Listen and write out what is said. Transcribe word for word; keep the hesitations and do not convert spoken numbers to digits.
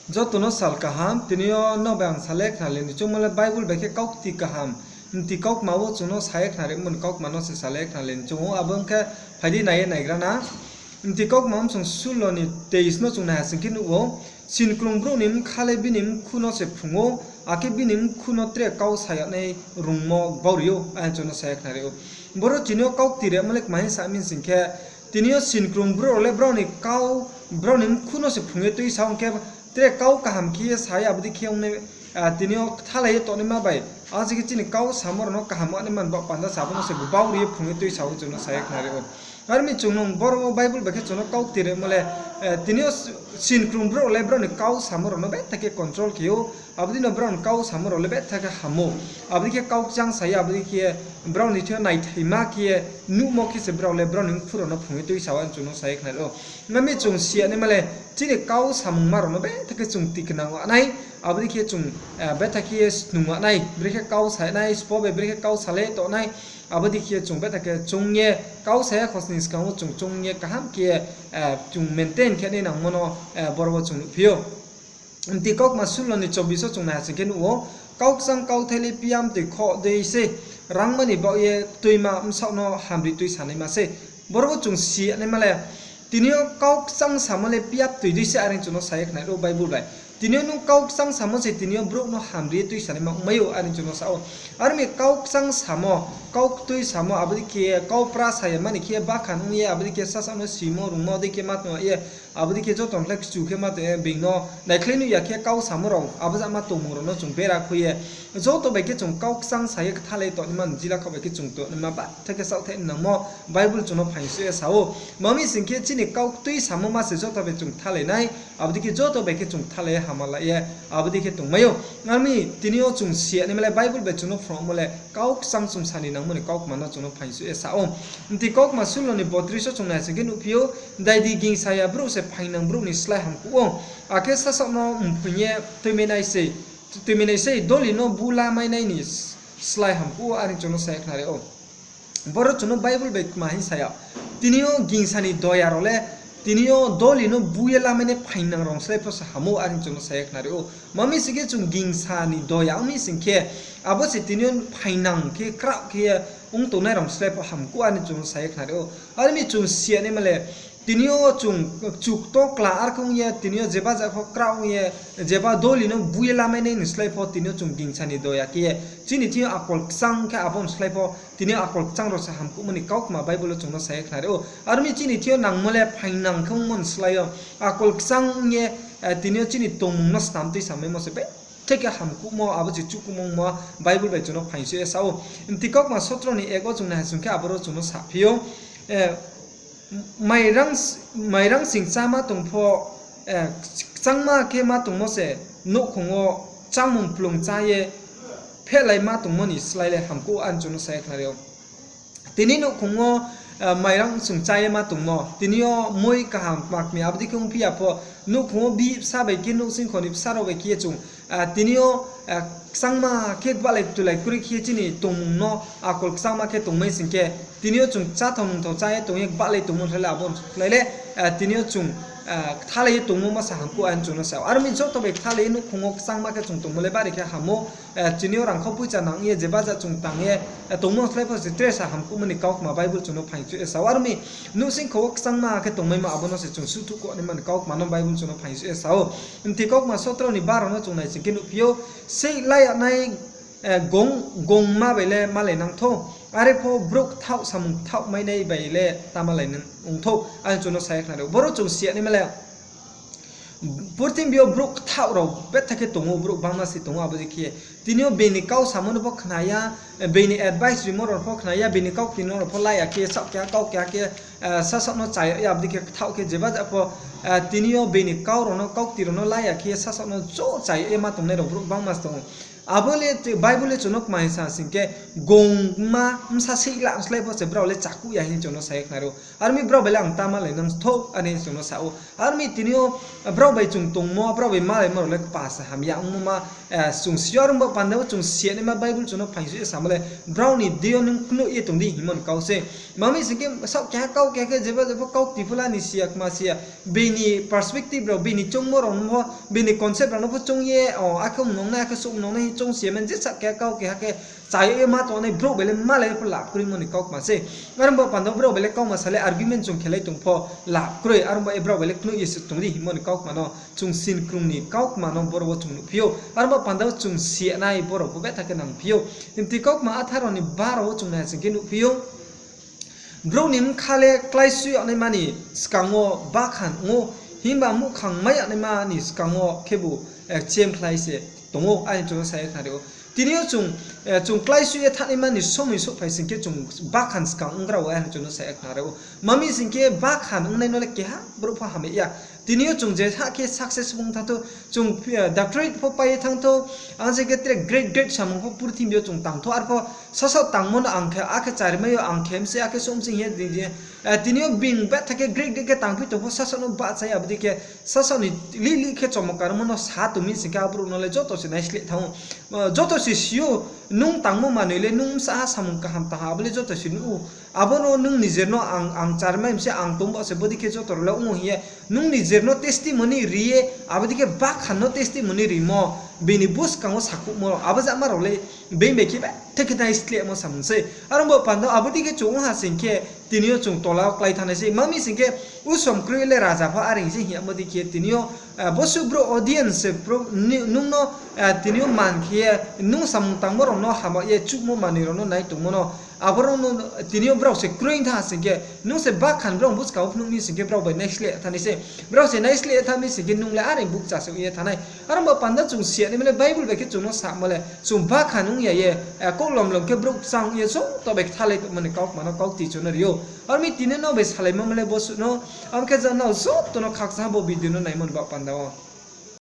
Joto no sal kaham, tini yo no bai ang sa le khna le ni choungmo le Bible bai khe kaukti kaham, mti kaukma wo chung no sa ye khna rimo ni kaukma no se sa le khna le ni choung ou, abo ong khe phai di nai ye naigra na. Mti kaukma msong sulo ni teis no chung naiha sing khe nuh ou, sinkrung brouh ni bkha le bini mkhu no se phrung ou, akhe bini mkhu no tre kau sa yagnai rungmo bau ri ou, are chung no sa ye khna ri ou. Boro tini yo kaukti rimo le kma hing sa mi sing khe, tini yo sinkrung brouh rao le brao ni kau, brao ni mkhu no se phrung ye tuisa ong khe, tre kau kaham khe ye sa ye abo dei khe ong nai, tini yo kthalai ye tongnaima bai, abo se khe chini kau samo rao no kaham ong nai man baoh panda se abo no se bau ri ye phrung ye tuisa ong chung no sa ye khna ri ou. Are mi chung nung boro wo Bible bai khe chung no kaukti rimo le, tini yo sinkrung brouh le brao ni kau samo rao no betha khe control khe ou, abo dei no brao ni kau samo rao le betha khe ham ou, abo dei khe kau kchang sa ye abo dei khe brao ni thing yo naithaima khe ye nuhmo khe se brao le brao ni mkhu rao no phrung ye tuisa ong chung no sa ye khna ri ou. Nami chung si ya naima le chini kau samungma rao no betha khe chung tiknang wa nai, abo dei khe chung betha khe ye snung wa nai, brekhe kau sa nai, sbo bai brekhe kau sa le tong nai, abo dei khe chung betha khe chung ye kau sa ya khosning skang wo chung chung ye kaham khe ye chung maintain khe nai nangmo no boro wo chung nuhphi ou. Mti kaukma sulo ni chobbish wo chung naiha sing khe nuh ou, kau kchang kauthai le piam toi khoh dei se, rangma ni baoh ye tuima bsaoh no hamri tuisanaima se. Boro wo chung si ya naima le, tini yo kau kchang samo le piap toi dei se are chung no sa ye khna ri ou Bible bai. Tini yo nung kau kchang samo se tini yo brouh no hamri ye tuisanaima ongmai ou are chung no sa ou. Are mi kau kchang samo, kau ktui samo, abo dei khe kau pra sa ya mani khe bakhan ong ye, abo dei khe sasaoh no simo rungmo dei khe ma tong ye, abo dei khe joto ni khlai kchu khe ma tong ye, being no naikhlai nuh ya khe kau samo rao, abo jama tongmung rao no chung bera khui ye, joto bai khe chung kau kchang sa ye kthalai tongnaima, jila khaoh bai khe chung tongnaima, batha khe saohthaih nangmo Bible chung no phaingsuh ye sa ou. Ma mi sing khe chini kau ktui samo ma se joto bai chung kthalai nai, abo dei khe joto bai khe chung kthalai ye hamalai ye, abo dei khe tongmai ou. Are mi tini yo chung si ya naima le Bible bai chung no phrungmo le kau kchang chung sa ni nangmo ni kaukma no chung no phaingsuh ye sa ou. Mti kaukma sulo ni botris wo chung naiha sing khe nuhphi ou, daidi gingsa ya brouh se phaingnang brouh ni slái hamkuh ou. Akhe sasaoh no mphoing ye tuimai nai sei, tuimai nai sei, doli no bu lamai nai ni slái hamkuh ou are chung no sa ye khna ri ou. Boro chung no Bible bai kma hing sa ya, tini yo gingsa ni doya rao le, tini yo doli no bu ye lamai nai phaingnang rao ni slái pho se ham ou are chung no sa ye khna ri ou. Ma mi sing khe chung gingsa ni doya ong mi sing khe, abo se tini yo phaingnang khe kraoh khe ye ong tongnai rao ni slái pho hamkuh are chung no sa ye khna ri ou. Are mi chung si ya naima le, tini yo chung chukto kla ar khe ong ye, tini yo jeba ja pho kraoh ong ye, jeba doli no bu ye lamai nai ni slái pho tini yo chung gingsa ni doya khe ye chini thing yo akol kchang khe abo ni slái pho tini yo akol kchang rao se hamkuhmo ni kaukma Bible wo chung no sa ye khna ri ou. Are mi chini thing yo nangmo le phaingnang khe ongmo ni slái yo akol kchang ong ye, tini yo chini tongmung no snam tuisamaimo se betha khe hamkuhmo, abo se chukuhmo ongmo Bible bai chung no phaingsuh ye sa ou. Mti kaukma sotro ni ek wo chung naiha sing khe aboro chung no saphi ou, mairang sing chá ma tong pho, kchangma khe ma tongmo se nouhkhong wo chámung plung chá ye phehlai ma tongmo ni slái le hamkuh are chung no sa ye khna ri ou. Tini nouhkhong wo mairang sing chá ye ma tongmo, tini yo moi kaham kma kmi abo dei khe ongphi ya pho, nouhkhong wo bihih bsa bai khe nouhsingkho ni bsa rao bai khe ye chung tini yo kchangma khe gbahlai tulai kroi khe chini tongmung no akol kchangma khe tongmai sing khe, tini yo chung cháthao nungthao chá ye tong ye gbahlai tongmo ni slái le abo ni slái le, tini yo chung kthalai ye tongmo ma se hamkuh are chung no sa ou. Are mi joto bai kthalai ye nouhkhong wo kchangma khe chung tongmo le bari khe ham ou. Tini yo rangkhau poicha nang ye jeba ja chung tang ye tongmo ni slái pho se tre sa hamkuhmo ni kaukma Bible chung no phaingsuh ye sa ou. Are mi nouhsingkho wo kchangma khe tongmaimo abo no se chung suhthuh kho naima ni kaukma no Bible chung no phaingsuh ye sa ou. Mti kaukma sotro ni baro no chung nai sing khe nuhphi ou, sei la ya nai gongma bai le malai nang thou, are pho brouh kthaoh samung kthaoh mainai bai le ta malai ong thou are chung no sa ye khna ri ou. Boro chung si ya naima le, purthimbi yo brouh kthaoh rao betha khe tong ou, brouh bangma se tong ou, abo dei khe tini yo bini kau samo no pho khna ya, bini advice rimo rao pho khna ya, bini kaukti no rao pho la ya khe, saoh keha kau keha khe, sasaoh no chaya ye abo dei khe kthaoh khe jeba ja pho, tini yo bini kau rao no, kaukti rao no la ya khe sasaoh no cho chaya ye ma tongnai rao brouh bangma se tong ou. Abo le Bible le chung no kma hing sa sing khe, gongma bsa seihla slái pho se brao le chakuh ya hing chung no sa ye khnari ou. Aro mi brao bai le ang ta malai nang thou, are hing chung no sa ou. Aro mi tini yo brao bai chung tongmo, brao bai malaimo rao le kpa se hamya ongmo ma, chung si yo. Aro bo panda wo chung si ya naima Bible chung no phaingsuh ye samo le, brao ni deing yo nung knoih ye tong di hingmo ni kau se. Tma mi sing khe saoh keha kau keha khe jeba jeba kau kti pho la ni si ya, kma si ya. Bini perspective rao, bini choungmo rao no pho, bini concept rao no pho choung ye, o, akhe mnong nai, akhe souh mnong nai hing choung si ya, mane jesa keha kau keha khe chaya ye ma tongnai, brouh bai le malai ye pho lap kroimo ni kaukma se. Aro bo panda wo brao bai le kauma sa le argument chung khelai tong pho lap kroi, aro bo ye brao bai le knoih ye se tong di hingmo ni kaukma no, chung sinkrung ni kaukma no boro wo chung nuhphi ou. Aro bo panda wo chung si ya nai boro pho betha khe nangphi ou. Himti kaukma atharo ni baro wo chung nai sing khe nuhphi ou. Brouh ni bkha le kláisui yag naima ni skang wo bakhan ong ou, himba muhkhang mai yag naima ni skang wo khebu chemkhlai se tong ou, are chung no sa ye khnari ou. Tini yo chung, chung kláisui ye thanngnaima ni somoi souhphai sing khe chung bakhan skang onggra ou, are chung no sa ye khnari ou. Tma mi sing khe bakhan ongnai no le keha brouh pho hamya ya. Tini yo chung je ha khe successful ong thanng thou, chung doctorate pho pai ye thanng thou, ang se khe tre great great samung pho purthimbi yo chung tang thou, arpho sasaoh tangmo no ang khe, akhe charimai yo ang khe mse, akhe sumsing ye di, tini yo being betha khe great great khe tangphi tong pho, sasaoh no bahcha ya, abo dei khe sasaoh ni lih lih khe chomokarmo no sa tong mi sing khe, abrouh no le joto se naisleh thanng ou. Joto se si ou, nung tangmo manoi le, nung bsa ha samung kaham tang ha, abo le joto se nuh ou. Abo no nung nijer no ang, ang charimai mse, ang tong ba se bodei khe joto rao le ong ou hing ye, nung nijer no testimony ri ye, abo dei khe bakhan no testimony rimo, bini buskang wo sakhouhmo rao, abo jama rao le being bai khe betha khe naislehmo samung sei. Aro bo panda wo abo dei khe chung ong ha sing khe, tini yo chung tola wo klái thanngnai sei. Tma mi sing khe, usom kroi le raja pho are hing se hing yamo dei khe, tini yo, bosuh brouh audience se, nung no, tini yo man khe ye, nung samung tangmo rao no hama ye, chuhmo manoi rao no nai tongmo no, abo rao no, tini yo brao se kroi thanng ha sing khe, nung se bakhan brao buskang wo phnuh mi sing khe, brao bai naisleh thanngnai sei. Brao se naisleh thanng mi sing khe, nung le are buhcha se ong ye thanngnai. Aro bo panda chung si ya naima le Bible bai khe chung no samo le, chung bakhan ong ya ye, kouhlom lom khe brouh kchang ong ye joto bai kthalai tongmo ni kaukma no kaukti chung no ri ou. Aro mi tini no bai salaimo le bosuh no, abo khe je nrao joto no khakchang ha bo video no naimo ni baoh panda wo.